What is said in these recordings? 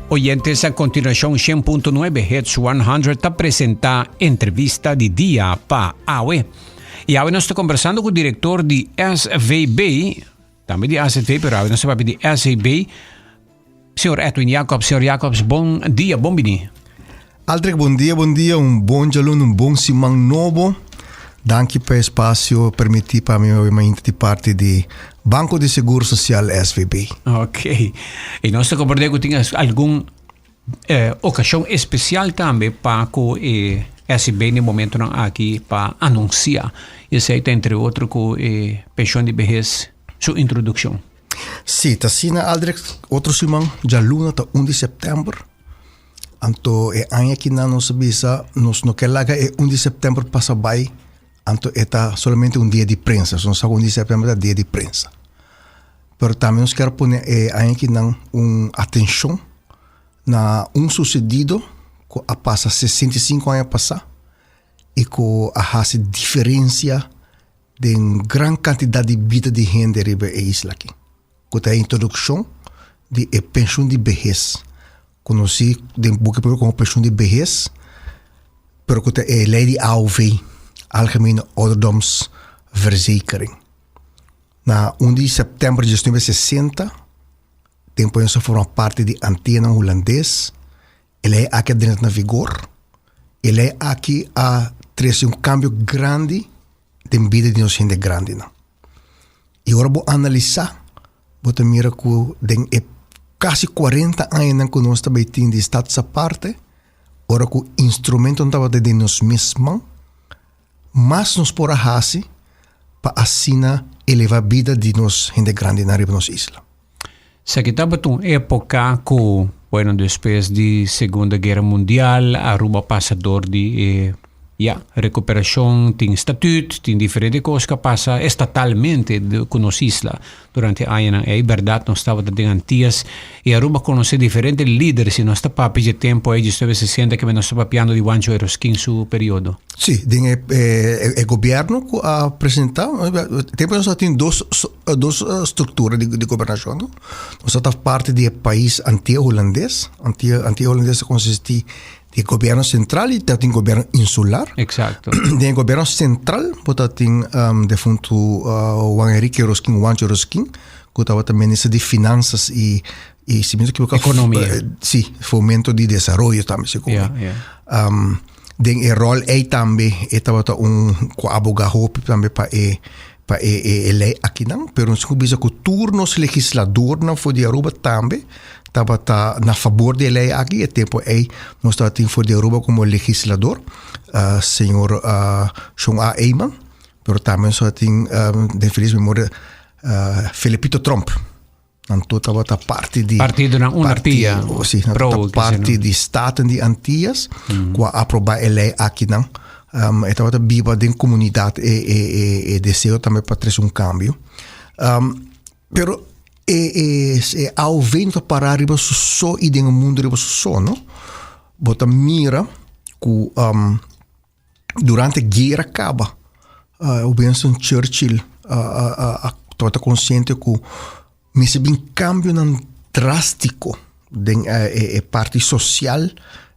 Oyentes, a continuacion 100.9 Hits 100 ta presenta entrevista di dia pa awe. Y awe nos ta conversando cu director di SVB, tambe di AZV, pero awe nos ta papia di SVB, Señor Edwin Jacobs. Señor Jacobs, bon dia, bon bini. Aldrich, bon dia, bon dia, un bon djaluna, un bon siman nobo. Danki pa e espacio permiti pa mi obviamente di parti di Banco di Seguro Social SVB. Ok. Y nos ta comprende cu tin algun eh, ocasion especial tambe pa cu e SVB den momentonan aki pa anuncia. Y esey ta entre otro cu e pensioen di behes su introduccion. Sí, ta asina Aldrich, otro siman djaluna ta un di september. Anto e aña kinan nos a bisa nos no ke laga e un di september pasa bai, anto e ta solamente un dia di prensa. So nos sa ku un di september ta dia di prensa. Pero tambe nos kier pone e aña kinan un atenshon na un susedido ku a pasa 65 aña pasá i ku a hasi diferensia den gran kantidat di bida di hende riba e isla aki, ku ta e introdukshon di e penshun di behes, konosí den boki pueblo komo penshun di behes, pero ku ta e lei di AOV, Algemene Ouderdomsverzekering. Na un di sèptèmber di diesnuebe sesenta, tempu nos a forma parti di Antianan Hulandes, E lei aki a drenta na vigor. E lei aki a trese un kambio grandi den bida di nos hende grandinan. I ora bo analisá, bo ta mira ku den e kasi kuarenta añanan ku nos ta bai tin di status aparte, ora ku instrumentonan tabata den nos mes man, mas nos por a hasi pa asina elevá bida di nos hende grandinan riba nos isla. Esaki tabata un epoca cu, bueno, despues di Segunda Guera Mundial, Aruba pasa door di e, ya, recuperacion, tin statuut, tin diferente cos cu a pasa estatalmente cu nos isla durante e añanan ey. Berdad nos tabata den Antillas y Aruba conoce diferente lider, si nos ta papia dje tempo ey, diesnuebe sesenta, keme nos ta papiando di Juancho Eroskin su periodo. Sí, den e, e, e gobierno cu a presenta, tempo nos tin dos dos struktura di gobernashon no. Nos ta parti di e pais Antia Hulandes. Antia Antia Hulandes ta konsistí di gobierno sentral i ta tin gobierno insular. Exacto. Den e gobierno sentral bo ta tin defuntu Juan Enrique Rosquin Juancho Rosquin ku tabata minister di finansas i i si mi no ta ekivoká Ekonomia. Si, fomento di desaroyo tambe segun mi. Ya, ya. Den e ròl ei tambe e tabata un ku a abogá hopi tambe pa e pa e e lei akinan, pero nos tin ku bisa ku tur nos legisladornan for di Aruba tambe tabata na fabor di e lei aki. E tempu ei nos tabatin for di Aruba komo legislador señor Shon A. Eman, pero tambe nos tabatin den felis memoria Felipito Tromp. Nan tur tabata parti di Partidonan un parti, pia oh, sí, nan pro tabata ke se parti no. di Staten di Antillas ku a aprobá e lei akinan. E tabata biba den komunidat e e e e deseo tambe pa trese un kambio. Pero e e e AOV no ta pará riba su so i den e mundu riba su so, no. Bo ta mira ku Durante guera kaba, Winston Churchill a tabata konsiente ku mester bin kambionan drástiko den e parti sosial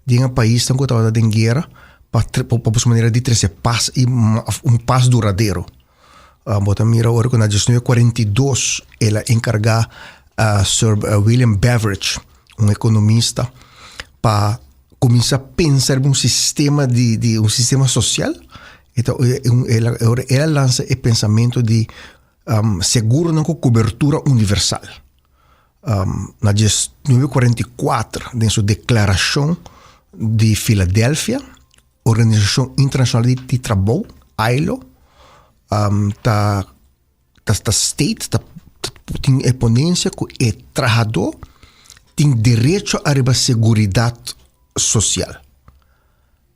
den e paisnan ku tabata den guera pa pa busca manera di trese pas i un pas duradero. Bo ta mira ora ku na diesnuebe kuarenta i dos el a enkargá Sir William Beveridge, un ekonomista, pa kuminsá pensa riba un sistema di di un sistema sosial e ta el a ora el a lansa e pensamentu di seguronan ku kobertura universal. Na diesnuebe kuarenta i kuater den su deklarashon di Philadelphia Organisashon Internashonal di di Trabou, ILO, ta ta state ta tin e ponensia ku e trahadó tin derecho ariba seguridat sosial.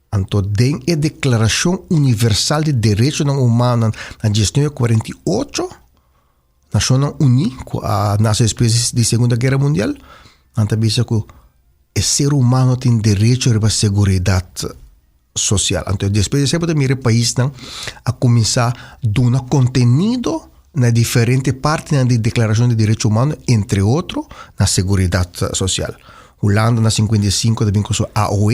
Anto den e Deklarashon Universal di Derechonan Humano na diesnuebe kuarenta i ocho, Nashonnan Uní ku a nase despues di Segunda Guera Mundial, nan ta bisa ku e ser humano tin derecho riba seguridat sosial. Anto despues di esei bo ta mira e paisnan a kuminsá duna kontenido na diferente partinan di Deklarashon di Derecho Humano, entre otro na seguridat sosial. Hulanda na 55 ta bin ku su AOW.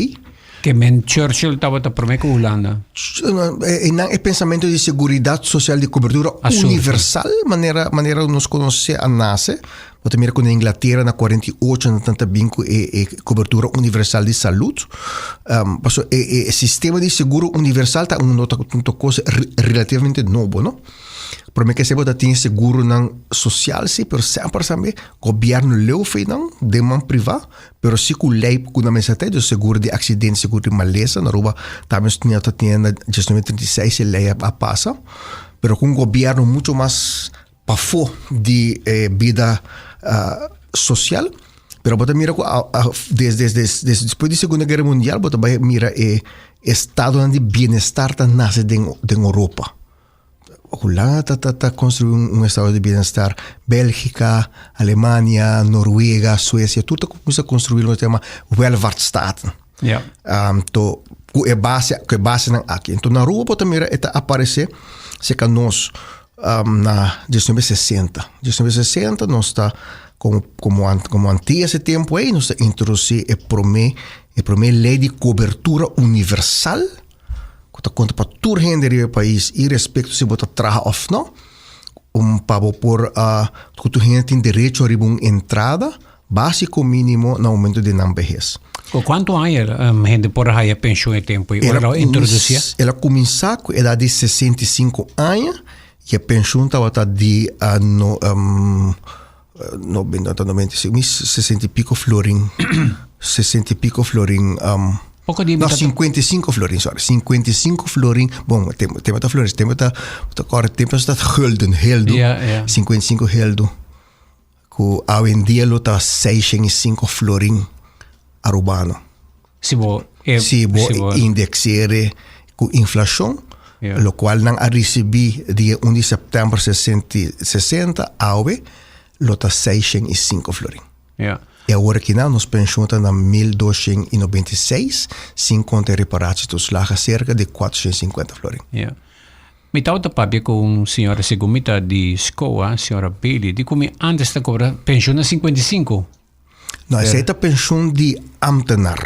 Ke men Churchill tabata promé ku Hulanda. Einan e pensamentu di seguridat sosial di kobertura universal manera manera nos konosé a nase. Bo ta mira ku na Inglatera na 48 nan ta bin ku e e kobertura universal di salud. Pasobra e e sistema di seguro universal ta un ta kos relativamente nobo no. Prome ke esei bo ta tin seguronan sosial si pero semper tambe gobièrnu leu fe nan den man privá pero si ku lei ku nan mester ta dus seguro di aksidente seguro di malesa na Aruba tambe ta tin na 1936 e lei a pasa pero ku un gobièrnu mucho mas pafó di e bida sosial pero bo ta mira ku desde despues di segunda guera mundial bo ta bai mira e estadonan di bienestar ta nase den den Europa. Hulanda ta ta ta konstruí un estado di bienestar, Bélgika, Alemania, Noruega, Suesia tur ta kuminsá konstruí loke ta yama welvaartsstaten. Ja. Anto ku e base ku e basenan aki. Anto na Aruba bo ta mira e ta aparesé serka nos na 1960. 1960 nos ta komo komo komo Antia ese tempu ei nos ta introdusí e promé e promé lei di kobertura universal ku ta konta pa tur hende riba e pais irespekto si bo ta traha òf no un pa bo por ku tur hende tin derecho riba un entrada Básiko mínimo na momento di nan behes. Ku kuantu aña hende por a haya penshun e tempu ei ora lo introdusié? El a kuminsá ku edat di 65 aña i e penshun tabata di no mi sesenta i piko florin sesenta i piko florin Poko di no 55 florin sorry 55 florin bon tempu ta florin tempu ta tempu ta gulden heldu 55 heldu. Ku awendia lo ta 605 florin arubano. Si bo e si bo indexere ku inflashon, yeah. Lokual nan a risibí dia 1 di sèptèmber 60 awe lo ta 605 florin. Yeah. E awor aki nan nos penshon ta na 1296 sin konta e reparatietoeslag serka di 450 florin. Yeah. Mi tabata papia ku un señora segun mi ta di SCOA, señora Bailey, di ku mi antes ta kobra penshon na 55. No, esei ta penshon di ambtenar.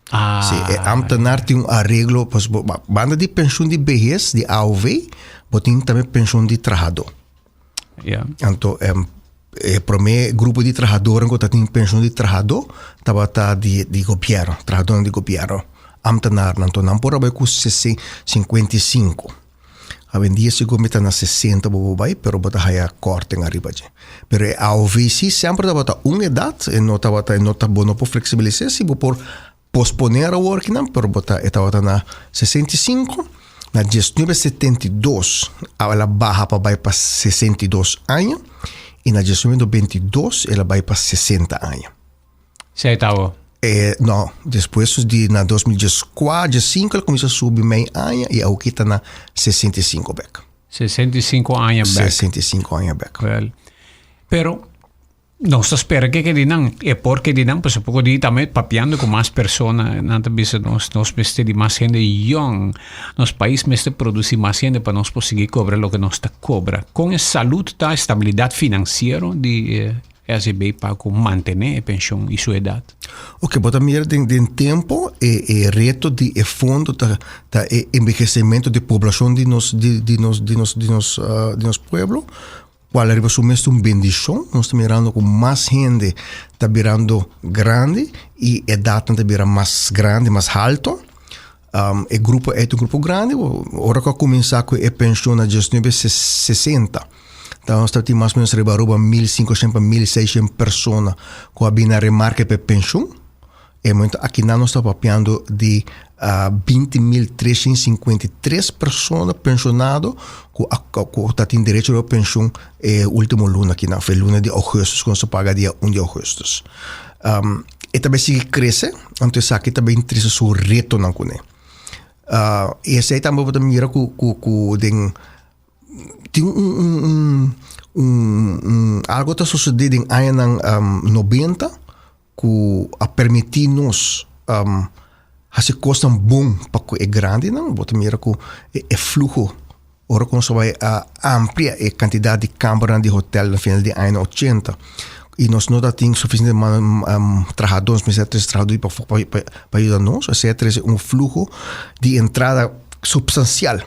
Ah. Sí, e ambtenar tin un areglo, pues, bo, banda di penshon di behes, di AOV, bo tin tambe penshon di trahadó. Ja. Anto, um, e promé grupo di trahadónan ku ta tin penshon di trahadó tabata di, di gobièrnu, trahadónan di gobièrnu. Ambtenarnan anto nan por a bai ku 55. Awendia sigur mi ta na 60 bo por bai pero bo ta haya korting ariba dje. Pero e AOV si semper tabata un edat e no tabata e no ta bo no por fleksibilis'é si bo por posponer awor kinan pero bo ta e tabata na 65 na 1972 el a baha pa bai pa 62 aña i na 1992 el a bai pa 60 aña. Sei tawo. E, no, despues di na 2014, 15 el kuminsá subi mei aña i awoki ta na 65 bek. 65 aña bek. 65 aña bek. Wel, pero nos ta spera ke di nan, e por ke di nan, pasobra poko di tambe papiando ku mas persona, nan ta bisa nos, nos mester di mas hende yong, nos pais mester produsi mas hende pa nos por sigui kobra loke nos ta kobra. Kon e salud ta, e stabilidat finansiero di e SGB pa ku mantené e penshon i su edat. Ok, bo ta mira den den tempo e e reto di e fondo ta ta e envejecimento di poblacion di nos di di nos di nos di nos di nos pueblo, cual riba su mes ta un bendicion. Nos ta mirando cu mas hende ta birando grandi y edatnan ta bira mas grandi, mas halto. E grupo ei ta un grupo grandi, ora cu a cuminsa cu e pension na diesnuebe sesenta. Ta nos ta tin mas o menos riba Aruba 1500 pa 1600 persona ku a bini na remarke pa e penshun. E momento akinan nos ta papiando di uh, 20.353 persona penshonado ku a, ku ta tin derecho riba penshun e último luna akinan, e luna di augustus ku nos ta paga dia 1 di augustus. Um, e ta bai sigui krese, anto esaki ta bai trese su retonan kuné. Uh, i esei tambe bo ta mira ku, ku, ku den Tin un un un un un algo ta sosodé den añanan 90 ku a permití nos hasi kosnan bon pa ku e grandinan. Bo ta mira ku e fluho ora ku nos a bai a amplia e kantidat di kambernan di hotel na final di añanan ochenta. I nos no ta tin sufisiente trahadó, nos mester trese trahadó di pafó pa yuda nos. Esei a trese un fluho di entrada supstansial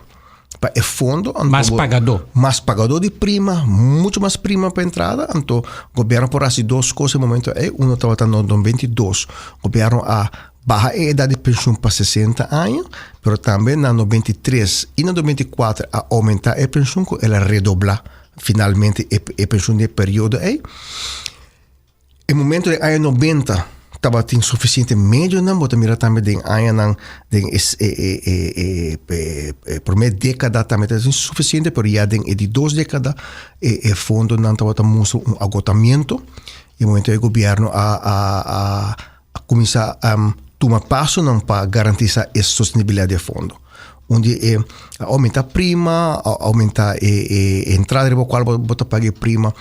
pa e fondo. Anto Mas pagadó. Mas pagadó di prima, mucho mas prima pa entrada. Anto gobièrnu por hasi dos kos e momento ei. Uno tabata na 92, gobièrnu a baha e edat di penshun pa 60 aña, pero tambe na 93 i na 94 a oumentá e penshun ku el a redoblá finalmente e e penshun di e periodo ei. E momento den aña 90 tabatin sufisiente medionan, bo ta mira tambe den añanan den e e e e e promé dékada tambe tabatin sufisiente, pero ya den e di dos dékada e e fondonan tabata mustra un agotamiento. E momento ei gobièrnu a a a a kuminsá tuma pasonan pa garantisá e sostenibilidat di e fondo. Un di e a oumentá prima, a oumentá e e entrada riba kual bo bo ta paga e prima,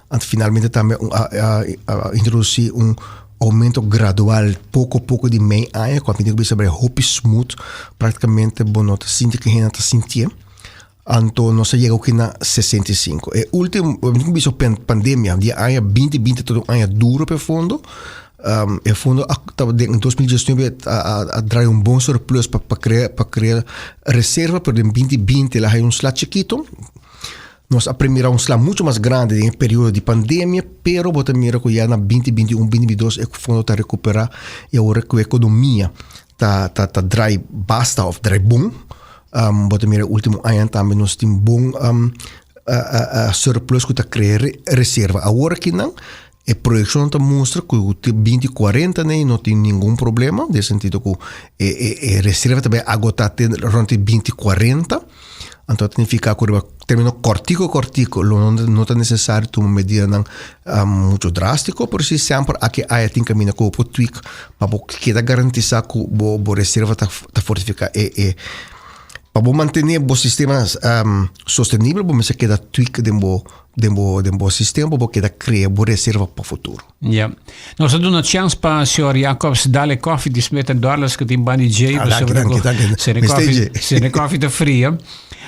anto finalmente tambe a a a introdusí un oumento gradual poko poko di mei aña ku a bini ku bisa bai hopi smooth, praktikamente bo no ta sinti ku hende ta sintié. Anto nos a yega oki na 65. E ultimo, mi tin bisa pandemia, di aña 2020 ta un aña duro pa e fondo. Um, e fondo a, tabata den 2019 a, a, a draai un bon surplus pa, pa crea, pa crea reserva, pero den 2020 el a haya un sla chikito. Nos a premira un sla mucho mas grandi den e periodo di pandemia, pero bo ta mira cu ya na 2021, 2022 e fondo ta recupera y awor cu e economia ta, ta, ta draai basta of draai bon. Um, bo ta mira último aña tambe nos tin bon um, uh, uh, surplus ku ta krea re reserva. Awor aki nan, e proyekshon ta mustra ku te 2040 nei no tin ningun problema, den sentido ku e, e, e reserva ta bai agotá te rond di 2040. Anto ta significa ku riba término kòrtiku kòrtiku lo no, no ta nesesario tuma medidanan um, mucho drástiko, pero si semper aki aya tin kaminda ku bo por tweak pa bo keda garantisá ku bo bo reserva ta ta fortifiká e e pa bo mantené bo sistema um, sostenibel bo mester keda tweak den bo den bo den bo sistema pa bo keda krea bo reserva pa futuro. Ja. Nos a duna chance pa señor Jacobs dale koffie di Smith en Dorlas ku tin bandi djei. Ah, danki, danki, danki. Sene Mester koffie, dje. sene koffie ta fria.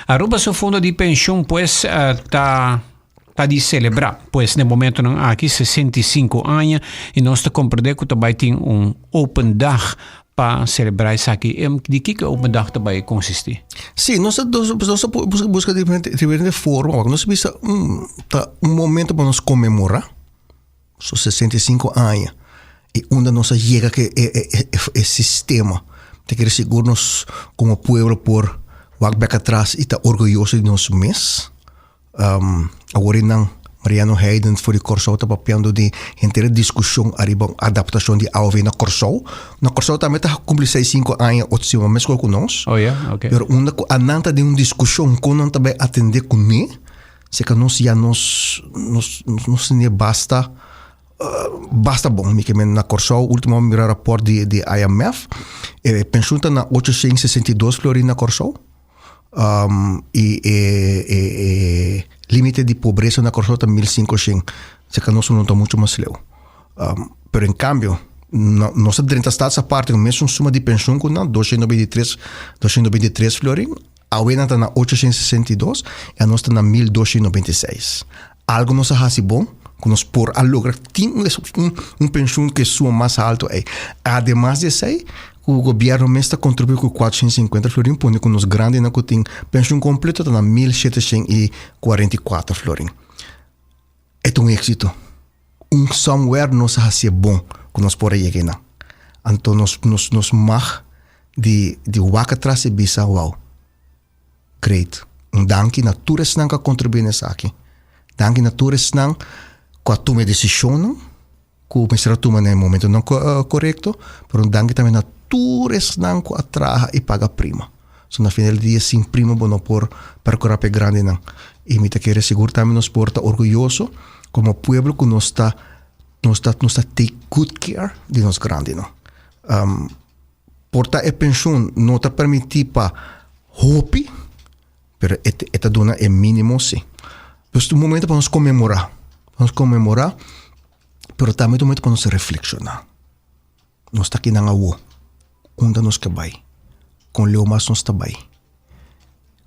Aruba su fondo di pensioen pues eh, ta ta di celebra. Pues na e momentonan aki 65 aña y nos ta comprende cu ta bay tin un open dag pa celebra esaki. Em, di kiko e open dag ta bay consisti? Sí, nos ta, nos, nos ta busca, busca diferente, diferente forma. Porque nos bisa un, ta un momento pa nos conmemora. So 65 aña. Y unda nos a yega ke e, e, e, e, e sistema. Te kere sigur nos como pueblo por wak bek atras y ta orgulloso di nos mes. Um, awor nan Mariano Heiden for di Kòrsou ta papiando di henter e diskushon ariba un adaptashon di AOV na Kòrsou. Na Kòrsou tambe ta kumpli 65 aña otro siman meskos ku nos. Oh ja, oké. Pero unda ku anan ta den un diskushon kon nan ta bai atendé kuné, seka nos ya nos nos nos tene basta basta bon. Mi ke men na Kòrsou último a mira rapòrt di di IMF, e penshun ta na 862 florin na Kòrsou. Um, y e, e, e límite di pobreza na Kòrsou ta 1500. Seka nos no ta mucho mas leu. Um, pero en cambio, no, nos a drenta staats aparte ku mesun suma di pensioen ku nan, 223, 223 florin, awe nan ta na 862 y anos ta na 1296. Algo nos a hasi bon, ku nos por a logra tin un, un, un pensioen ku e suma mas alto ei. Ademas di esei, ku gobierno mes ta kontribuí ku 450 florin, pone ku nos grandinan ku tin pensioen kompleto ta na 1744 florin. E ta un éksito. Un somewhere nos a hasié bon ku nos por a yega einan. Anto nos nos nos mag di di wak atras i bisa, wow. Great. Un danki na tur esnan ku a kontribuí na esaki. Danki na tur esnan ku a tuma e desishonnan ku mester a tuma na e momentonan korekto, pero un danki tambe na tur esnan ku a traha i paga prima. So na final di dia sin prima bo no por perkurá pa e grandinan. I mi ta kere sigur tambe nos por ta orguyoso komo pueblo ku nos ta nos ta nos ta take good care di nos grandinan. Por ta e penshun no ta permití pa hopi, pero e e ta duna e mínimo sí. Pues ta un momento pa nos konmemorá, pa nos konmemorá, pero tambe ta un momento pa nos reflekshoná. Nos ta kinan awo, unda nos ke bai, kon leu mas nos ta bai,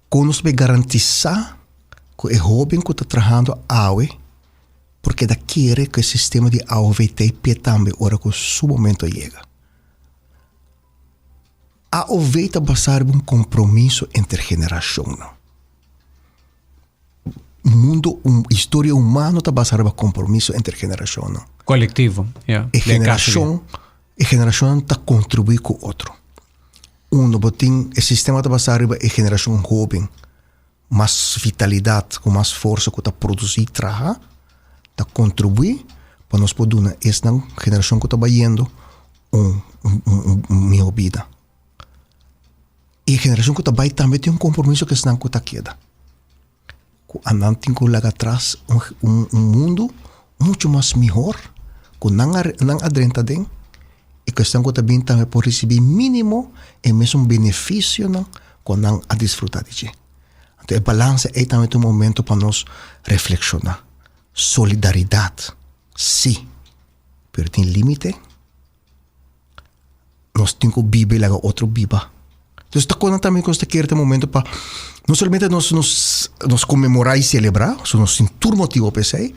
kon nos ta bai garantisá ku e hóben ku ta trahando awe. por keda kere ku e sistema di aov ta e pie tambe ora ku su momento yega. Aov ta basá riba un kompromiso entre generashonnan. Mundo, un, historia humano ta basá riba kompromiso entre generashonnan. Kolektivo, ya. E generashon, e generashonnan ta kontribuí ku otro. Uno, bo tin, e sistema ta basá riba e generashon hóben. Mas vitalidat, ku mas forsa ku ta produsí traha, ta kontribuí pa nos por duna esnan generashon ku ta bayendo un un mihó bida. I e generashon ku ta bai tambe tin un kompromiso ku esnan ku ta keda, ku anan tin ku laga atras un un mundu muchu mas mihor ku nan a nan a drenta aden i ku esnan ku ta bin tambe por risibí mínimo e mesun benefisionan ku nan a disfrutá di dje. Anto e balansa ei tambe ta un momento pa nos reflekshoná. Solidaridat, sí, pero tin límite. Nos tin ku biba i laga otro biba. Entonces ta kona tambe ku nos ta kere ta momento pa no solamente nos nos nos konmemorá i selebrá, so nos tin tur motibu pa esei,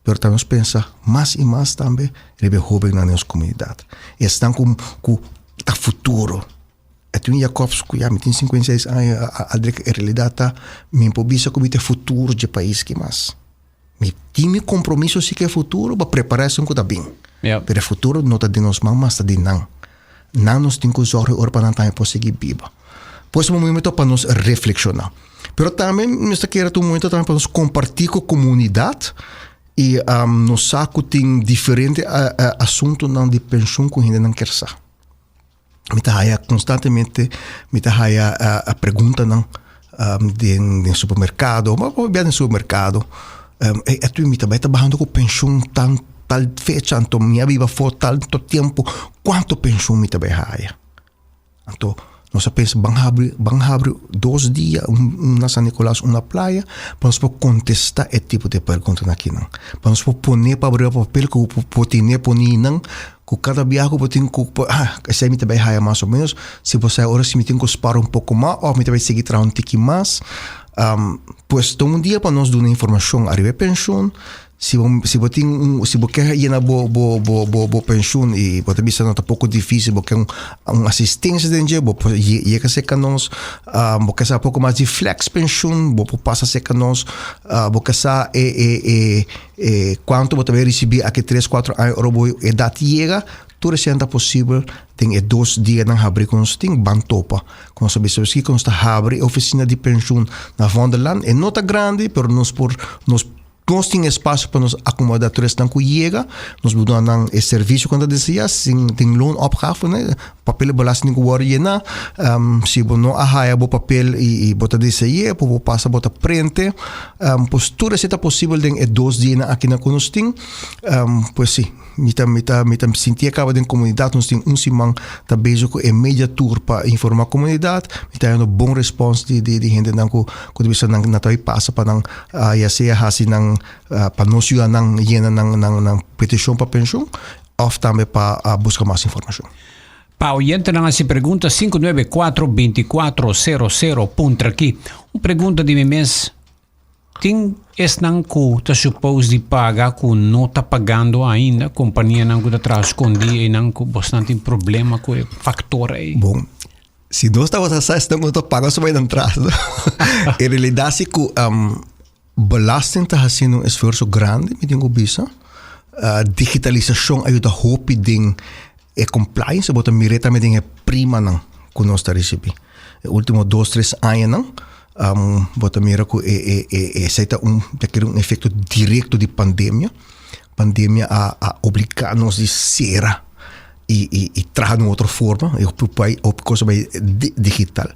pero tambe nos pensa mas i mas tambe riba e hóbennan den nos komunidat. Esnan ku ku ta futuro. Edwin Jacobs ku ya mi tin 56 aña a e realidat ta mi por bisa ku mi ta e futuro dje pais ki mas. Mi tin mi kompromiso si ku e futuro pa prepará esun ku ta bin. Pero e futuro no ta den nos man mas ta den nan. Nan nos tin ku zòrg ora pa nan tambe por sigui biba. Pues un momento pa nos reflekshoná. Pero tambe nos ta kere ta un momento tambe pa nos kompartí ku komunidat i nos sa ku tin diferente asuntunan di penshun ku hendenan kier sa. Mi ta haya constantemente, mi ta haya preguntanan den den supermercado, ma por bia den supermercado, ey Edwin mi ta bai trabahando cu pensioen tan tal fecha, anto mi a biba afo tanto tempo, cuanto pensioen mi ta bai haya? Anto nos a pensa ban habri ban habri dos dia, un na San Nicolas, un na Playa, pa nos por contesta e tipo di preguntanan akinan, pa nos por pone pa riba papel cu bo por tene poni nan. Ku kada biaha ku bo tin ku ah esei mi ta bai haya mas o menos, si bo sa ora si mi tin ku spara un poko mas òf mi ta bai sigui traha un tiki mas. Pues ta un dia pa nos duna informashon ariba e penshun. Si bo si bo tin un si bo ke yena bo bo bo bo bo penshun i bo ta bisa no ta poko difisil bo ke un un asistensia den dje bo por yega serka nos. Bo ke sa poko mas di flex penshun bo por pasa serka nos. Bo ke sa e e e E kuantu bo ta bai risibí aki tres, kuatro aña ora bo edat yega, tur esei ta posibel den e dos dianan habrí ku nos tin. Ban topa ku nos ta bisa esaki ku nos ta habri e ofisina di penshun na Vondelland. E no ta grandi, pero nos por nos nos tin espasio pa nos akomodá tur esnan ku yega. Nos por duna nan e servisio ku nan ta deseá sin tin loonopgave, Papel di belasting ku wòrdu yená. Si bo no a haya bo papel i bo ta dese'é, por bo pasa bo ta prente. Pues tur esei ta posibel den e dos dianan akinan ku nos tin. Pues si, mi ta mi ta mi ta sinti e kaba den komunidat. Nos tin un siman ta bezig ku e media tour pa informá komunidat. Mi ta hayando bon respons di di di hendenan ku ku ta bisa nan nan ta bai pasa pa nan ya sea hasi nan pa nos yuda nan yena nan nan nan petishon pa penshun. Of tambe pa buska mas informashon. Pa oyentenan hasi pregunta 594 2400 puntra aki. Un pregunta di mi mes, tin esnan ku ta suppose di paga ku no ta pagando ainda, kompanianan ku ta traha skondí einan ku bosnan tin problema ku e faktor ei? Bon, si nos tabata sa esnan ku no ta paga su bai nan tras. En realidat si ku Belasting ta hasiendo un esfuerso grandi, mi tin ku bisa. Digitalisashon a yuda hopi den e compliance, bo ta mir'é tambe den e primanan ku nos ta risibí. E último dos, tres añanan bo ta mira ku e e esei ta un ta kere un efekto direkto di pandemia. Pandemia a a obligá nos di sera i i i traha di un otro forma, i hopi hopi kos a bai digital.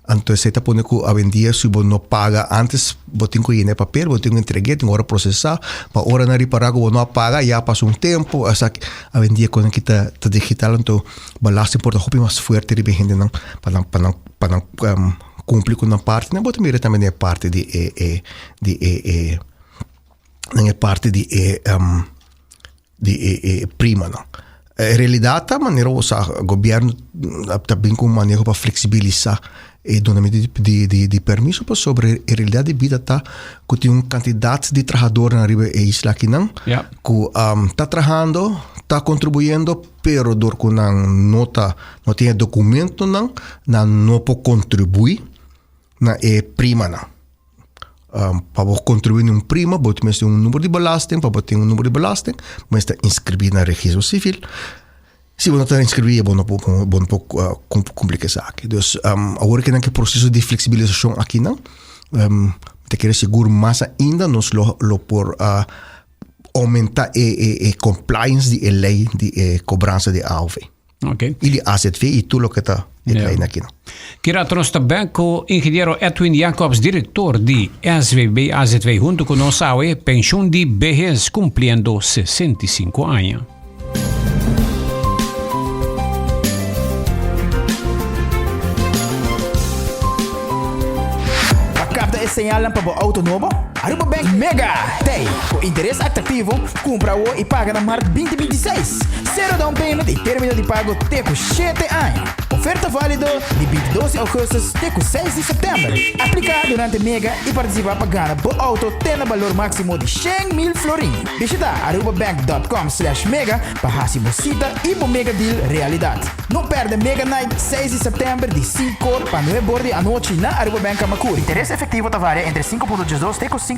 Anto esei ta pone ku awendia si bo no paga antes bo tin ku yena e papel, bo tin ku entreg'é, tin ku ora prosesá, pa ora nan ripará ku bo no a paga ya a pasa un tempu, esaki awendia kosnan ki ta ta digital anto belasting por ta hopi mas fuerte riba e hendenan pa nan pa nan pa nan kumpli ku nan parti. Nan bo ta mira tambe den e parti di e e di e e den e parti di e di e e primanan. E realidat ta manera bo sa gobièrnu ta bin ku un maneho pa fleksibilisá e dunamentu di permiso pasobra e realidat di bida ta ku tin un kantidat di trahadornan riba e isla akinan ku ta trahando, ta kontribuyendo pero dor ku nan no ta no tin e dokumentonan nan no por kontribuí na e primanan. Pa bo kontribuí na un prima bo mester un number di belasting, pa bo tin un number di belasting bo mester inskribí na registro sivil. Si bo no ta inskribí bo no por bo no por kumpli ku esaki. Dus awor ke nan ke proseso di fleksibilisashon akinan mi ta kere sigur mas ainda nos lo lo por oumentá e e compliance di e lei di e kobransa di AOV. Okay. Y di AZV y tur loke ta e yeah. lijn aki. Kira nos ta back ku ingeniero Edwin Jacobs, director di SVB AZV, hunto ku nos awe, pensioen di behes cumpliendo 65 aña. Capta e señalnan pa bo auto nobo? Aruba Bank Mega Tei cu interes atractivo, cumpra awo y paga na maart 2026. Cero down payment y termino di pago te cu shete aña. Oferta valido di 22 di augustus te cu 6 di september. Aplica durante Mega y participa pa gana bo auto te na balor maximo di 100,000 florin. Bishita arubabank.com slash mega pa haci bo cita y bo mega deal realidad. No perde Mega Night 6 di september di 5 or pa 9 or di anochi na Aruba Bank Camacuri. Interes efectivo ta varia entre 5.82 te cu 5.38%.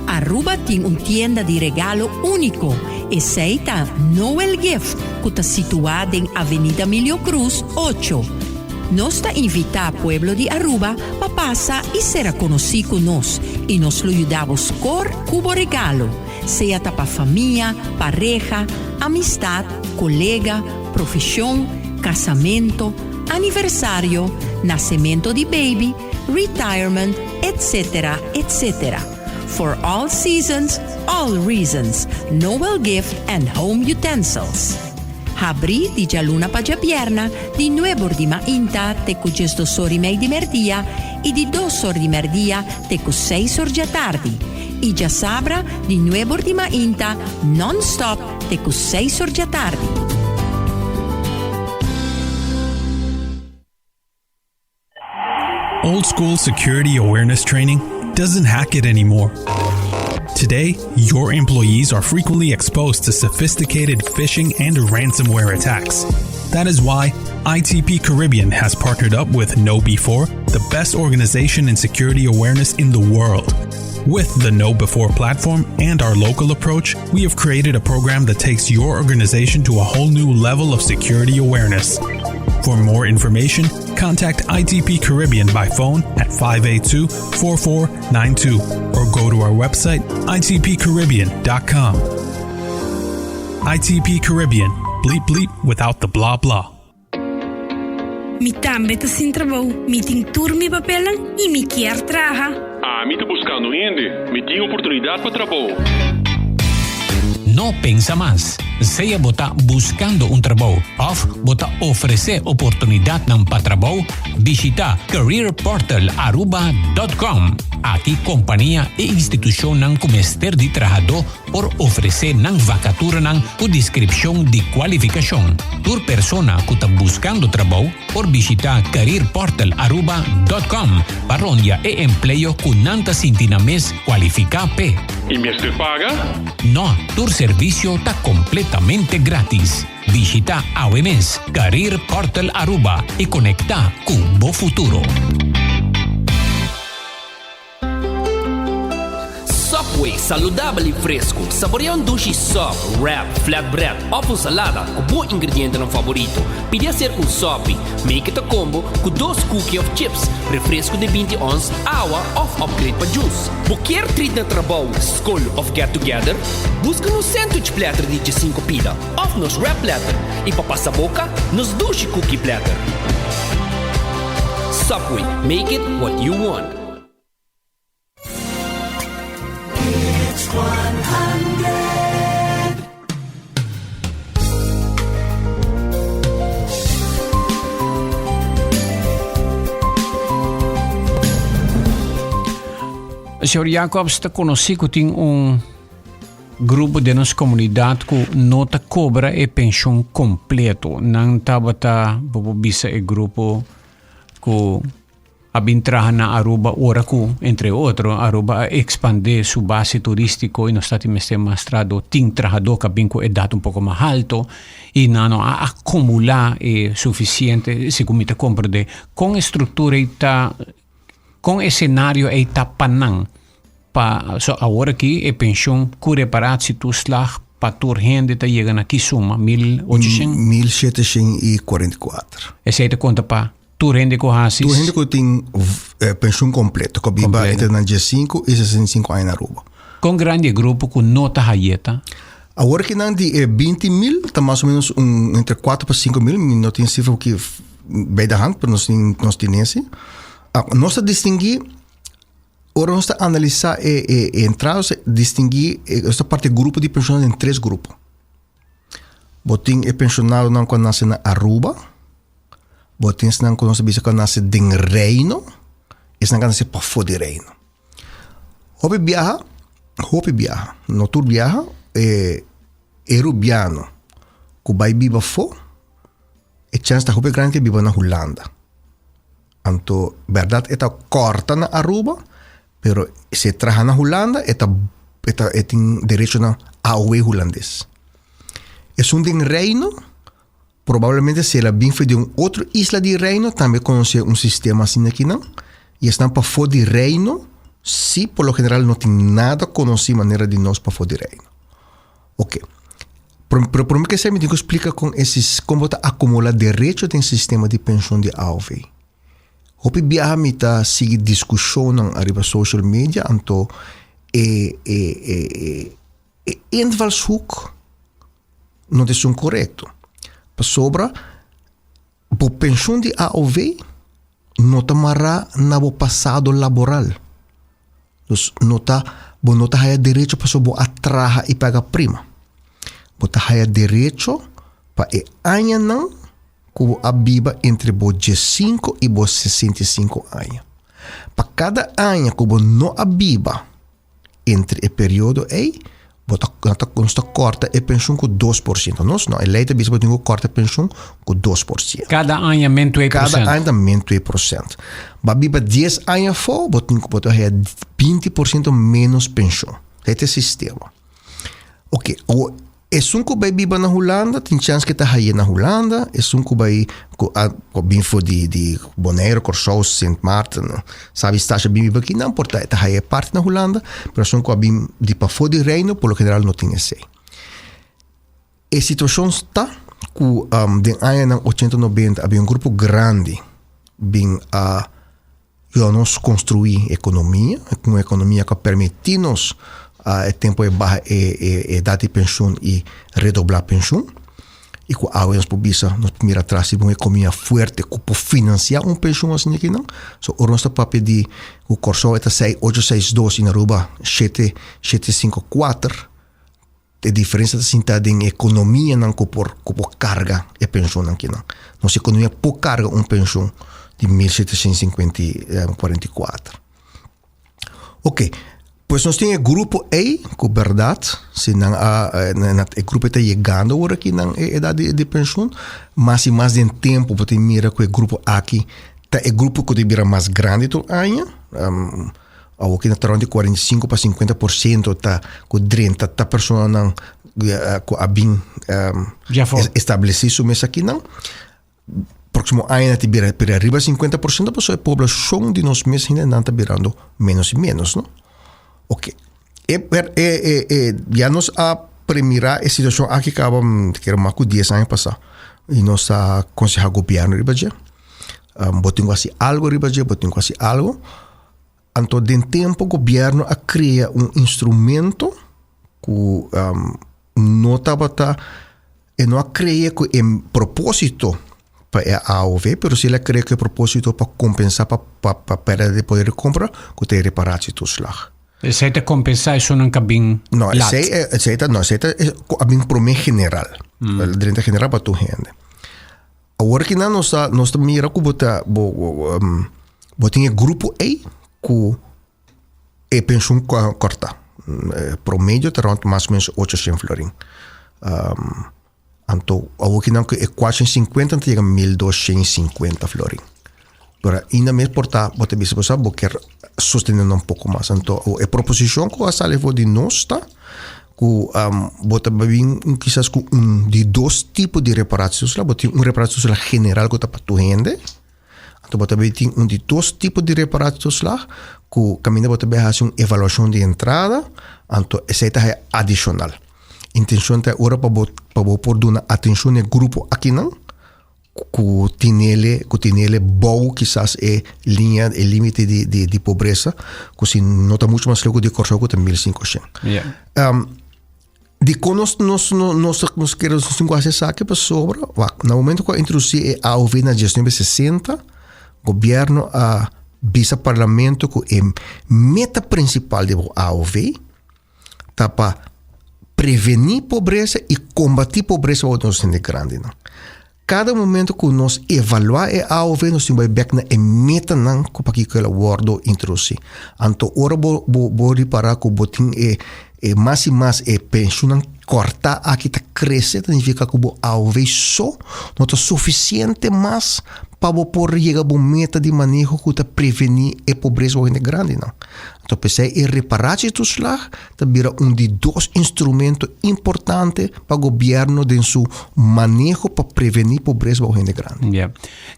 Aruba tin un tienda di regalo unico, esey ta Noel Gift cu ta situa den Avenida Milio Cruz ocho. Nos ta invita pueblo di Aruba pa pasa y sera conoci cu nos y nos lo yuda bo score cu bo regalo, sea ta pa famia, pareha, amistad, colega, profesion, casamento, aniversario, nacemento di baby, retirement, etc. Etc. For all seasons, all reasons, Noel Gift and Home Utensils. Habrí di djaluna pa djabierna di nuebor di mainta te ku djesdosor i mei di merdia i di dosor di merdia te ku seisor djatardi i djasabra di nuebor di mainta non-stop te ku seisor djatardi. Old school security awareness training doesn't hack it anymore. Today, your employees are frequently exposed to sophisticated phishing and ransomware attacks. That is why ITP Caribbean has partnered up with KnowBe4, the best organization in security awareness in the world. With the KnowBe4 platform and our local approach, we have created a program that takes your organization to a whole new level of security awareness. For more information, contact ITP Caribbean by phone at 582 4492 or go to our website itpcaribbean.com. ITP Caribbean, bleep bleep without the blah blah. Mi tambe ta sin trabou, mi tin tur mi papelnan y mi kier traha. Ami ta buscando hende, mi tin oportunidad pa trabou. No pensa mas. Sea bo ta buscando un trabou of bo ta ofrece oportunidadnan pa trabou, bishita careerportalaruba.com. Aki compania y institucionnan cu mester di trahadó por ofresé nan vakaturanan ku deskripshon di kualifikashon. Tur persona ku ta buskando trabou por bishitá careerportalaruba dòt kòm pa rondia e empleo ku nan ta sinti nan mes kualifiká p'e. I mester paga? No, tur servisio ta kompletamente grátis. Bishitá awe mes Career Portal Aruba i konektá ku bo futuro. Subway, saludabel y fresco. Saborea un dushi sub, wrap, flatbread of un salada cu bo ingredientenan favorito. Pidi acerca un sopi. Make it a combo cu dos cookie of chips, refresco di binti ons, awa of upgrade pa juice. Bo kier treat na trabou, scol of get together? Busca nos sandwich platter di djesinco pida of nos wrap platter y pa pasa boca, nos dushi cookie platter. Subway, make it what you want. Señor Jacobs ta conocí cu tin un. grupo den nos comunidad cu no ta cobra e pensioen completo. Nan tabata, bo por bisa e grupo cu a bin traha na Aruba ora cu, entre otro, Aruba a expande su base turistico y nos ta tin mester mas trahador. Tin trahador cu a bin cu edad un poco mas halto y nan no a acumula e suficiente, segun mi ta comprende. Con e structura ey ta, con e scenario ey ta pa nan? Pa, so awor aki e pensioen cu reparatietoeslag pa tur hende ta yega na ki suma? 1800? 1744. Esey ta conta pa tur hende cu haci? Tur hende cu tin pensioen completo, cu biba entre nan 15 y 65 aña na Aruba. Con grandi e grupo cu no ta hayeta? Awor aki nan di e 20 mil ta mas o menos un entre 4 pa 5 mil, mi no tin cifra aki bij de hand, pero nos tin, nos tin ese. Nos ta distingui Ora nos ta analisá e e e entrada, nos ta distinguí e nos ta parti e grupo di penshonado den tres grupo. Bo tin e penshonadonan ku a nase na Aruba, bo tin esnan ku nos ta bisa ku a nase den Reino, esnan ku a nase pafó di Reino. Hopi biaha, hopi biaha, no tur biaha, e e rubiano ku bai biba afó, e chèns ta hopi grandi ku e biba na Hulanda. Anto berdad e ta corta na Aruba, pero si e traha na Hulanda e ta e ta e tin derecho na AOW Hulandes. Esun den Reino probablemente si el a bin for di un otro isla di Reino tambe conoce un sistema asina akinan y esnan pafo di Reino si por lo general no tin nada conoci manera di nos pafo di Reino. Ok. Pero prome ke esei mi tin ku splika kon e kon bo ta akumulá derecho den sistema di penshon di AOV. Hopi biaha mi ta sigui diskushonnan ariba social media anto e e e e invalshoek no ta esun korekto. Pasobra Bo penshun di AOV no ta mará na bo pasado laboral. Dus no ta, bo no ta haya derecho pasobra bo a traha i paga prima. Bo ta haya derecho pa e añanan ku bo a biba entre bo diesinku i bo 65 aña. Pa kada aña ku bo no a biba Entre e periodo ei, bo ta, nan ta, nos ta kòrta e penshun ku 2%. Nos no, e lei ta bisa bo tin ku kòrta e penshun ku 2%. Kada aña men 2%. Kada aña ta men 2%. Bo a biba dies aña afó, bo tin ku, bo ta haya 20% ménos penshun. Esei ta e sistema. Oké, awor Esun ku bai biba na Hulanda tin chèns ke ta haye na Hulanda, esun ku bai ku a ku a bin for di di Bonaire, Kòrsou, Sint Maarten, sabi Stasha bin biba aki nan por ta ta haye parti na Hulanda, pero esun ku a bin di pafó di Reino por lo general no tin esei. E situashon ta ku den añanan ochenta nobenta a bin un grupo grandi bin a Yuda nos construi economia, un economia cu a permiti nos a e tempo e baha e e edad di pensioen y redobla pensioen y cu awe nos por bisa nos por mira atras riba un economia fuerte cu por financia un pensioen asina akinan. So ora nos ta papia di cu Corsou e ta sei ocho seis dos y na Aruba shete shete cinco cuater E diferencia ta sinta den economianan cu por cu por carga e pensioennan kinan. Nos economia por carga un pensioen di 1744. Ok, pues nos tin e grupo ey cu berdad si nan a e grupo ey ta yegando awor aki nan e edad di di pensioen, mas y mas den tempo bo tin mira cu e grupo aki ta e grupo cu ta bira mas grandi tur aña. Awor ki na ta rond di 45 pa 50% ta ku drenta ta personanan ku a bin establesé su mes akinan. Próksimo aña ta bira bira riba 50% pasobra e poblashon di nos mes hendenan ta birando ménos i ménos, no? Oke, e e e ya nos a premirá e situashon aki kaba kere mas ku dies aña pasá i nos a konsehá gobièrnu riba dje. Bo tin ku hasi algu riba dje, bo tin ku hasi algu. Anto den tempo gobierno a crea un instrumento cu no tabata, e no a crea cu e proposito pa e AOV, pero si el a crea cu e proposito pa compensa pa pa perda di poder di compra cu ta e reparatietoeslag. Esey ta compensa esunnan cu a bin No, lat? esey, esey ta, no, esey ta cu a bin prome general. El drenta general pa tur hende. Awor ki nan nos ta nos ta mira ku bo ta bo bo tin e grupo ei ku e penshun kòrta. Promedio ta rond mas o menos 800 florin. Anto awor kinan ku e 450 ta yega 1250 florin. Pero ainda mes por ta bo ta bisa bo sa bo kier sostene nan un poko mas. Anto e proposishon ku a sali for di nos ta ku bo ta bin kisas ku un di dos tipo di reparatietoeslag. Bo tin un reparatietoeslag general ku ta pa tur hende. Anto bo ta bin tin un di dos tipo di reparatietoeslag ku kaminda bo ta bin hasi un evaluashon di entrada, anto esei ta haya adishonal. Intenshon ta ora pa bo pa bo por duna atenshon na e grupo akinan ku tinele ku tinele bou kisas e liña e limite di di di pobresa ku si no ta muchu mas leu ku di Kòrsou ku ta mil sinkoshen. Dikon nos nos nos nos kere nos tin ku hasi esaki? Pasobra wak na momento ku a introdusí e AOV na diesnuebe sesenta, gobièrnu a bisa parlamento ku e meta prinsipal di bo AOV ta pa prevení pobresa i kombatí pobresa bou nos hende grandinan. Kada momento ku nos evaluá e AOV nos tin bai bèk na e metanan ku pakiko el a wòrdu introdusí. Anto ora bo bo bo ripará ku bo tin e e mas i mas e penshunnan kòrtá aki ta krese ta nifiká ku bo AOV so no ta sufisiente mas pa bo por yega bo meta di maneho ku ta prevení e pobresa bo hende grandinan. Anto p'esei e reparatietoeslag ta bira un di dos instrumento importante pa gobierno den su maneho pa preveni pobresa bou hende grandi. Ya.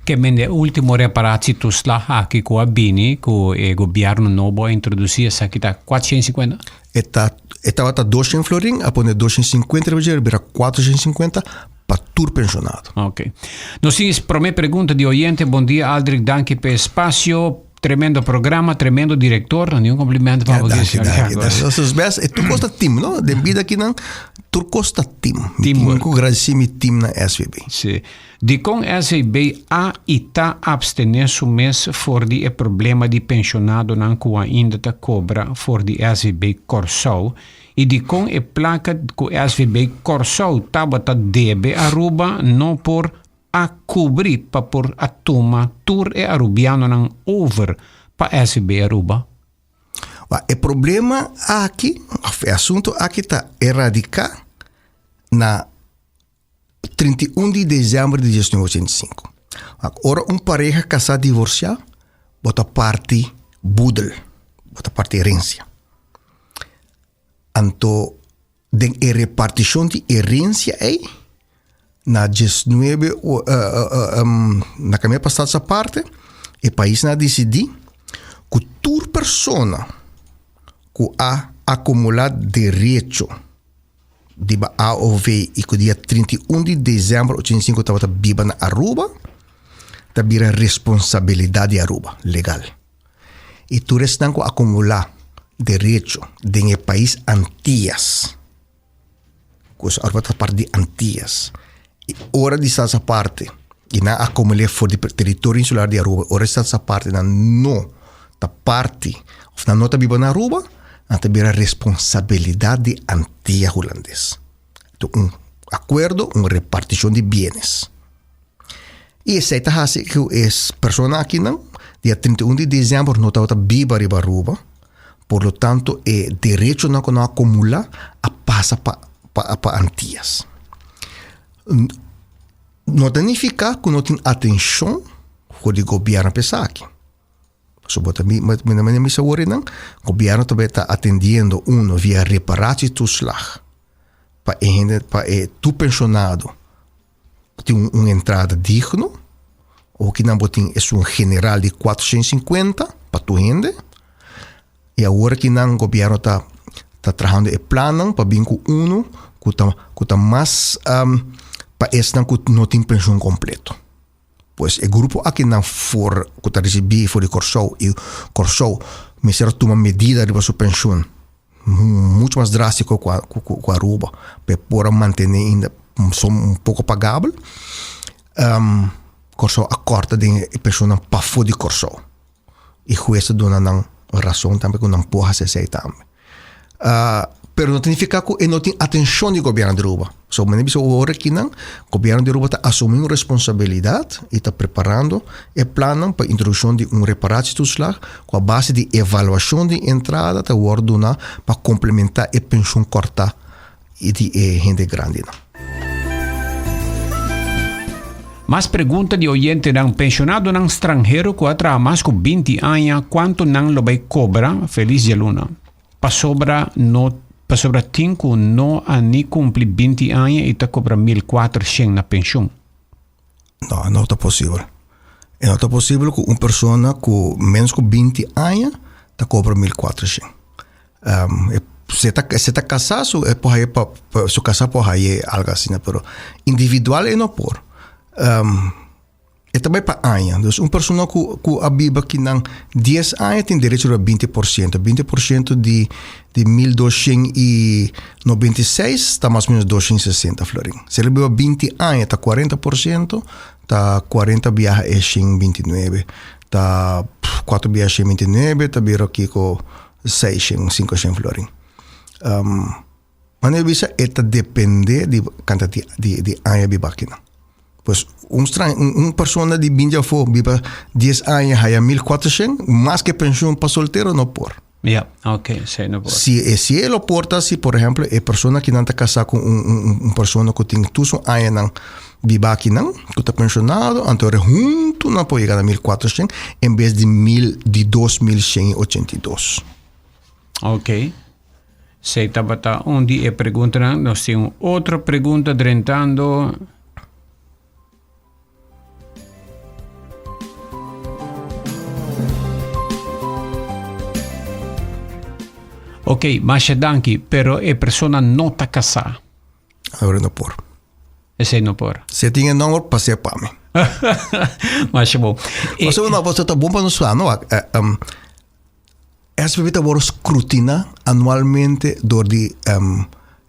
Ke men e ultimo reparatietoeslag aki ku a bini ku e gobierno nobo a introdusi esaki ta 450? E ta e tabata 200 florin, a pone 250 riba dje, a bira 450 pa tur pensionado. Ok. Nos tin prome pregunta di oyente. Bon dia Aldrich, danki p'e espacio. Tremendo programa, tremendo director. No, ni un complimento pa bo, Danki, danki, danki. Nos es best, e tur cos ta team, no? Den bida akinan, tur cos ta team. Mi tin cu gradici mi team na SVB. Sí. Dikon SVB a y ta abstene su mes for di e problema di pensionadonan cu ainda ta cobra for di SVB Corsou y dikon e placa cu SVB Corsou tabata debe Aruba no por a kubri pa por a tuma tur e Arubianonan over pa SVB Aruba? Wa, e problema aki, of e asunto aki ta eradiká na 31 di desèmber di 1985. Wak, ora un pareha kasá divorsiá, bo ta parti boedel, bo ta parti herensia. Anto den e repartishon di herensia ei, na diesnuebe na kaminda pa Status Aparte, e paisnan a disidí ku tur persona ku a akumulá derecho riba AOV i ku dia 31 di desèmber 85 tabata biba na Aruba, ta bira responsabilidat di Aruba, legal. I tur esnan ku akumulá derecho den e pais Antias, ku Aruba ta parti di Antias, i ora di Status Aparte i nan akumul'é for di teritorio insular di Aruba, ora di Status Aparte nan no ta parti òf nan no ta biba na Aruba, nan ta bira responsabilidat di Antia Hulandes. Ta un akuerdo, un repartishon di bienes. I esei ta hasi ku e persona akinan dia 31 di desèmber no tabata biba riba Aruba, por lo tanto e derechonan ku nan a akumulá a pasa pa pa Antias. No ta nifiká ku no tin atenshon for di gobièrnu pa esaki. Pasobra bo ta mi mi misa wor einan, gobièrnu ta ta atendiendo uno via reparatietoeslag pa e hende pa e tur penshonado. Tin un entrada digno, okinan bo tin esun general di 450 pa tur hende. I awor akinan gobierno ta ta trahando e plannan pa bin ku unu ku ta ku ta mas pa esnan ku no tin penshun kompleto. Pues e grupo akinan for ku ta risibí for di Kòrsou i Kòrsou mester a tuma medida riba su penshun mucho mas drástiko ku Aruba pa e por a mantené ainda son un poko pagabel. Kòrsou a kòrta den e penshunnan pafó di Kòrsou i hues a duna nan rason tambe ku nan por hasi esei tambe. Pero no ta nifiká ku e no tin atenshon di gobièrnu di Aruba. So mane bisa ora kinan gobièrnu di Aruba ta asumí un responsabilidat i ta preparando e plannan pa introdukshon di un reparatietoeslag ku a base di evaluashon di entrada ta wòrdu duná pa komplementá e penshun kòrtá di e hende grandinan. Mas pregunta di oyentenan, Penshonadonan stranhero ku a traha mas ku 20 aña, kuantu nan lo bai kobra? Felis djaluna. Pasobra no pasobra tin ku no a ni kumpli 20 aña i ta kobra 1400 na penshun. No, no ta posibel. E no ta posibel ku un persona ku menos ku 20 aña ta kobra 1400. Um, e, se ta, se ta kasá, su, e por haye pa, pa, su kasá por haye algo asina, pero individual e no por. Um, E ta bai pa aña. Dus un persona ku ku a biba kinan dies aña tin derecho riba 20%. 20% di di 1296 ta mas o menos 260 florin. Si el a biba 20 aña ta 40%, ta 40 biaha e 129. Ta 4 biaha 129 ta bira kiko 600, 500 florin. Um, Manera bisa e ta depende di kanta di di di aña biba akinan. Pues un stran un un persona di binti afó biba dies aña haya 1400 mas ke penshun pa soltero no por. Ja, oké, sí, no por. Si e si e lo por ta si por ehemplo e persona kinan ta kasá ku un un un persona ku tin tur su añanan biba akinan ku ta penshonado anto ora huntu nan por yega na 1400 en bes di mil di 2182. Oké. Esei tabata un di e preguntanan. Nos tin un otro pregunta drentando. Ok, masha danki, pero e persona no ta casá. Ahora no por. Esei no por. Si tin e nomber, pas'é pa mi. Masha bon. Pasobra no, pasobra ta bon pa nos sa, no? Um, SVB ta wòrdu skrutiná anualmente dor di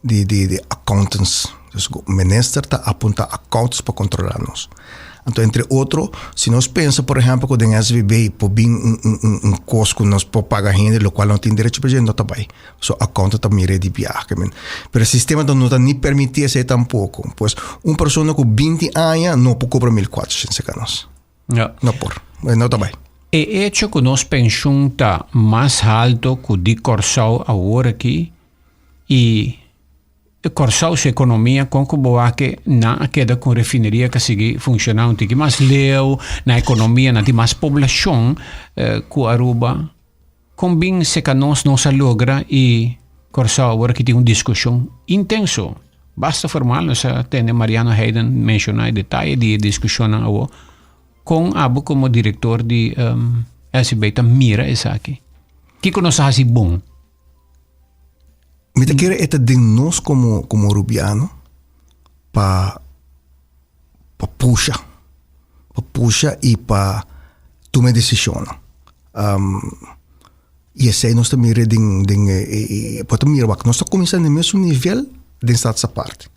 di di di accountants. Dus minister ta apuntá accountants pa kontrolá nos. Anto entre otro, si nos pensa por ehèmpel ku den SVB por bin un un un un kos ku nos por paga hende lokual no tin derecho pa dje, no ta bai. So accountant ta mira e di biaha. Pero e sistema no ta ni permití esei tampoko. Pues un persona ku 20 aña no por kobra 1400 serka nos. Ja. No por. No ta bai. E hecho ku nos penshun ta mas halto ku di Kòrsou awor aki i Kòrsou su ekonomia kon ku bo wak nan a keda ku un refineria ku a sigui funshoná un tiki mas leu, nan ekonomia nan tin mas poblashon ku Aruba. Kon bin seka nos nos a logra i Kòrsou awor aki tin un diskushon intenso. Basta formal nos a tende Mariano Heiden menshoná e detaye di e diskushonnan awor. Kon abo komo direktor di SCB ta mira esaki? Kiko nos a hasi bon? Mi ta kere e ta den nos komo komo Rubiano pa pa pusha, pa pusha i pa tuma e desishonnan. Um, i esei nos ta mira den, den e, e, e, bo ta mira wak, nos ta kuminsá na e mesun nivel den Status Aparte.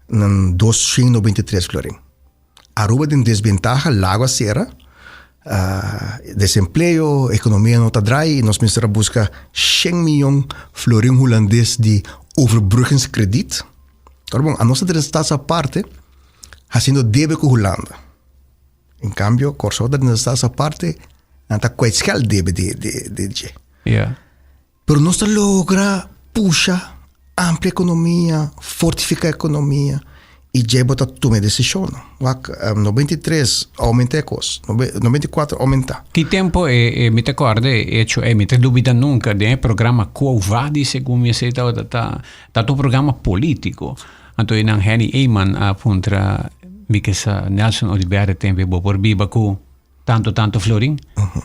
Nan 293 florin. Aruba den desbentaha, lago a sera, uh, desempleo, ekonomia no ta draai, nos mester a buska 100 miyon florin hulandes di overbruggingskrediet. Ora bon, anos ta den Status Aparte hasiendo debe ku Hulanda. En cambio, Kòrsou ta den Status Aparte, nan ta kwijtscheld debe di, di, di dje. Ja. Pero nos ta logra pusha, amplia ekonomia, fortifiká ekonomia i dje bo ta tuma e desishonnan. Wak, um, 93 aumenta e kos, 94 aumenta. Ki tempo e, e mi ta kòrda e hecho ei, mi ta dubida nunka den e programa Quo Vadis segun mi esei tabata ta, ta un programa polítiko. Anto e nan Henny Eman a puntra mi ke sa Nelson Oduber tempo bo por biba ku tanto tanto florin.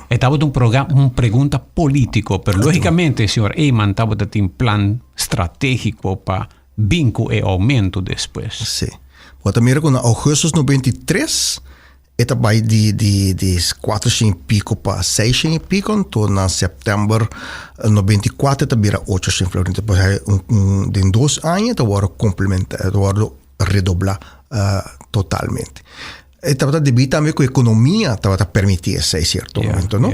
E tabata un programa, un pregunta politico, pero logicamente señor Eman tabata tin plan strategico pa bin ku e aumento despues. Sí. Bo ta mira ku na augustus 93 E ta bai di di di kuater shen i piko pa seis shen i piko, anto na sèptèmber 94 ta bira ocho shen florin. Pues hay un un den dos aña ta wòrdu komplementá, ta wòrdu redoblá totalmente. E tabata debí tambe ku ekonomia tabata permití esei sierto momento, no?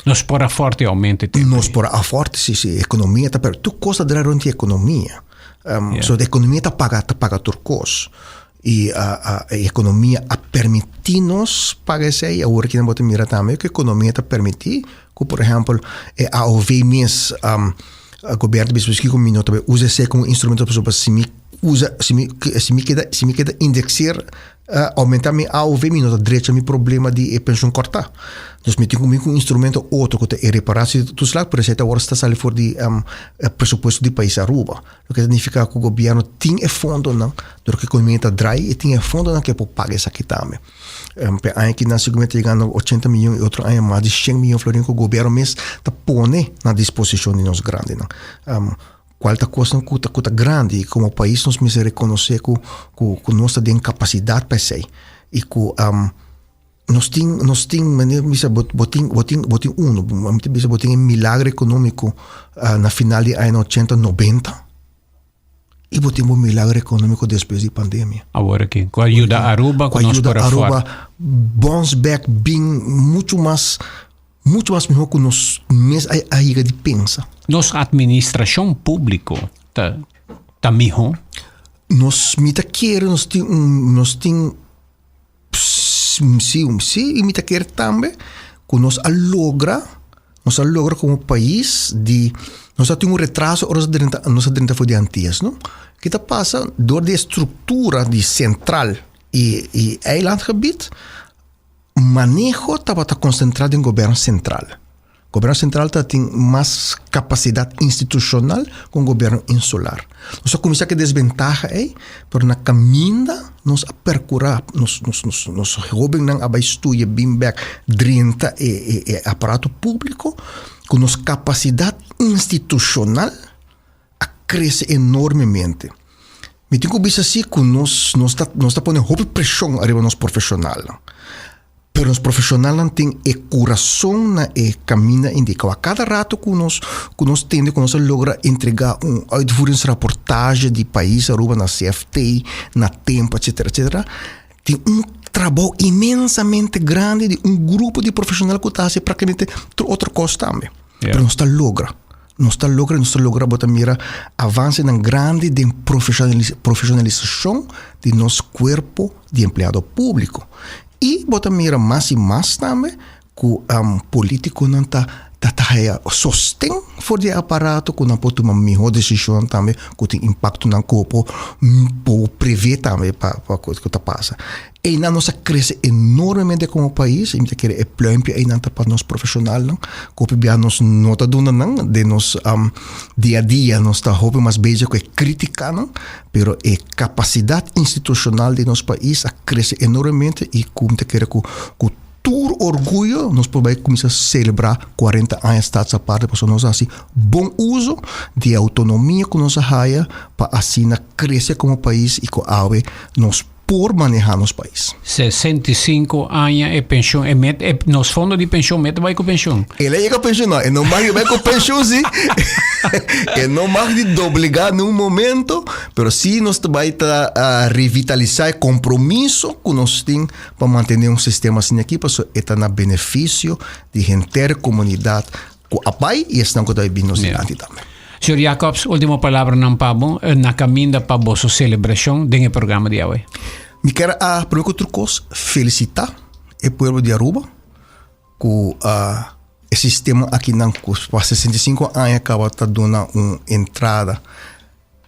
Nos por a forte aumento tempo. Nos por a forte, si, si. Economia ta, pero tur cos ta draai rond di economia. So de economia ta paga, ta paga tur cos. Y e economia a permiti nos paga esey. Awor aki nan bo ta mira tambe cu economia ta permiti cu por ehempel e AOV mes, gobierno ta bisa kico mi no ta bay usa esey como instrumento pasobra si mi usa, si mi, si mi keda, si mi keda indexeer Aumenta mi AOV mi no ta drecha mi problema di e pensioen kortá. Dus mi tin ku mi ku un instrumento otro ku ta e reparatie toeslag, pero esei ta awor sta sali for di e presupuesto di pais Aruba. Loke ta nifiká ku gobièrnu tin e fondonan, dor ku ekonomia ta drai e tin e fondonan ku e por paga esaki tambe. P'e aña aki nan siguramente ta yegando ochenta miyon i otro aña mas di shen miyon florin ku gobièrnu mes ta pone na disposishon di nos grandinan. Cual ta cosnan cu ta cu ta grandi y como pais nos mester reconoce cu cu cu nos ta den capacidad pa esey y cu nos tin nos tin manera mi bisa bo bo tin bo tin bo tin uno mi ta bisa bo tin e milagro economico na final di añanan ochenta nobenta y bo tin bo milagro economico despues di pandemia. Awor aki cu a yuda Aruba cu nos por a Aruba bounce back bin mucho mas Mucho mas mihó ku nos mes a a yega di pensa. Nos administrashon públiko ta ta mihó? Nos mi ta kere nos tin un nos tin si si i mi ta kere tambe ku nos a logra nos a logra komo pais di nos a tin un retraso ora nos a drenta nos a drenta for di Antias no. Ke ta pasa dor di e struktura di sentral i i eilandgebied Maneho tabata konsentrá den gobièrnu sentral. Gobièrnu sentral ta tin mas kapasidat institushonal ku un gobièrnu insular. Nos a kuminsá ku e desbentaha ei, pero na kaminda nos a perkurá, nos nos nos nos hóbennan a bai studia, bin bèk, drenta e e e aparato públiko ku nos kapasidat institushonal a krese enormemente. Mi tin ku bisa si ku nos nos ta nos ta pone hopi preshon ariba nos profeshonalnan. Pero nos profeshonalnan tin e kurason na e kaminda indiká. A kada rato ku nos ku nos tende ku nos a logra entregá un uitvoeringsrapportage di pais Aruba na CFT na tempo etcetera etcetera, tin un trabou inmensamente grandi di un grupo di profeshonal ku ta hasi praktikamente tur otro kos tambe. Pero nos ta logra. Nos ta logra, nos ta logra bo ta mira avancenan grandi den profesionalisacion di nos cuerpo di empleado publico. Y bo ta mira mas y mas tambe cu politiconan ta ta haya sosten for di e aparato cu nan por tuma miho decisionnan tambe cu tin impactonan cu bo por preve tambe pa cu ta pasa. Einan nos a crece enormemente como pais y mi ta kere e pluimpje einan ta pa nos profesionalnan cu hopi bia nos no ta duna nan den nos dia a dia nos ta hopi mas bezig cu e criticanan pero e capacidad institucional di nos pais a crece enormemente y cu mi ta kere cu cu tur orguyo nos por bay cuminsa celebra cuarenta aña Staatsaparte pasobra nos a haci bon uzo di e autonomia cu nos a haya pa asina crece como pais y cu awe nos por maneha nos pais. 65 aña e pensioen, e met, e, nos fondo di pensioen met bai ku pensioen. El a yega pensioen, e no mag di bai ku pensioen si. e no mag di doblega ni un momento, pero si nos ta bai ta uh, revitalisa e compromiso ku nos tin pa mantene un sistema asina aki, pasobra e ta na beneficio di henter comunidad ku a bai i esnan ku ta bai bin nos dilanti tambe. Señor Jacobs, último palabranan pa bo na kaminda pa boso selebrashon den e programa di awe. Mi kier a, prome ku tur kos, felisitá e pueblo di Aruba ku e sistema akinan ku pa 65 aña kaba ta duna un entrada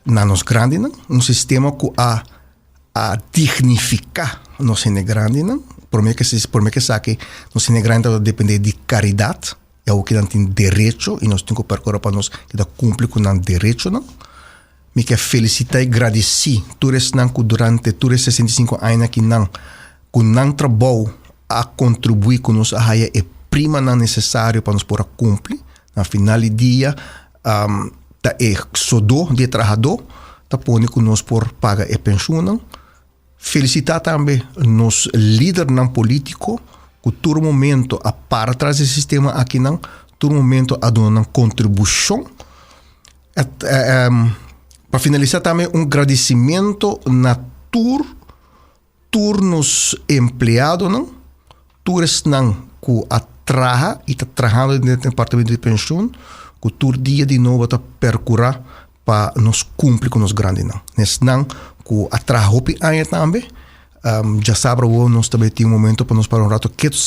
na nos grandinan, un sistema ku a a dignifiká nos hende grandinan. Prome ke prome ke esaki nos hende grandi tabata dependé di karidat i awor kinan tin derecho i nos tin ku perkurá pa nos keda kumpli ku nan derechonan. Mi ke felisitá i gradisí tur esnan ku durante tur e 65 añanan kinan ku nan trabou a kontribuí ku nos a haya e primanan nesesario pa nos por a kumpli. Na final di dia ta e sodó di e trahadó ta pone ku nos por paga e penshunnan. Felisitá tambe nos lidernan polítiko ku tur momento a para tras di e sistema akinan, tur momento a duna nan kontribushon. Pa finalisá tambe un gradisimentu na tur Tur nos empleadonan, tur esnan ku a traha y ta trahando den departamento di pensioen cu tur dia di nobo ta percura pa nos cumpli cu nos grandinan. Nesnan cu a traha hopi aña tambe, djasabra awo nos ta bay tin un momento pa nos para un rato ketu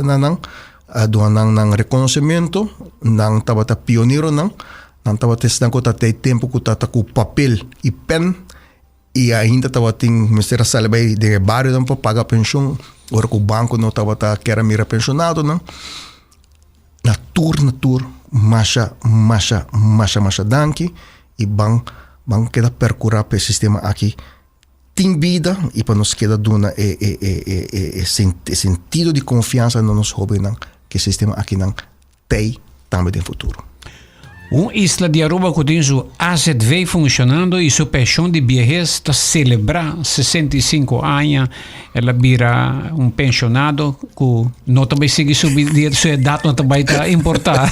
na nan, duna nan nan reconocimento, nan tabata pioneronan, nan tabata esnan cu ta tey tempo cu ta cu papel y pen y ainda tabatin mester a sali bay den e barionan pa paga pensioen ora cu banco no tabata kier a mira pensionadonan. Na tur na tur masha masha masha masha danki y ban ban keda percura pa e sistema aki tin bida y pa nos keda duna e e e e e e sentido di confiansa na nos hobennan cu e sistema akinan tei tambe den futuro. Un isla di Aruba cu tin su AZV funcionando y su pension di biehes ta celebra 65 aña. El a bira un pensionado cu no ta bay sigui subi di su edad no ta bay ta importa.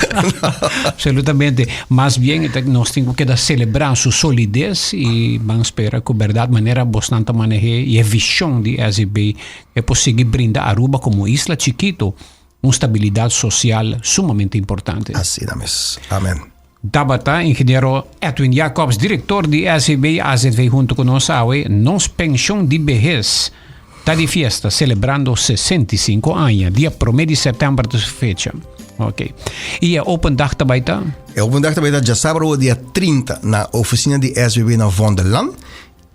Absolutamente. Mas bien nos tin cu keda celebra su solidez y ban spera cu berdad manera bosnan ta manehe y e vision di AZV e por sigui brinda Aruba como isla chikito Un stabilidad social sumamente importante. Asina mes. Amen. Tabata ingeniero Edwin Jacobs, director di SEB AZV hunto cu nos awe. Nos pension di behes ta di fiesta celebrando 65 aña. Dia prome di september ta su fecha. Ok. Y e open dag ta bay ta? E open dag ta bay ta djasabra dia 30 na oficina di SBB na Vondellaan.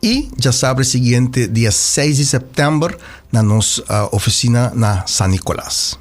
Y djasabra siguiente dia 6 di september na nos oficina na San Nicolas.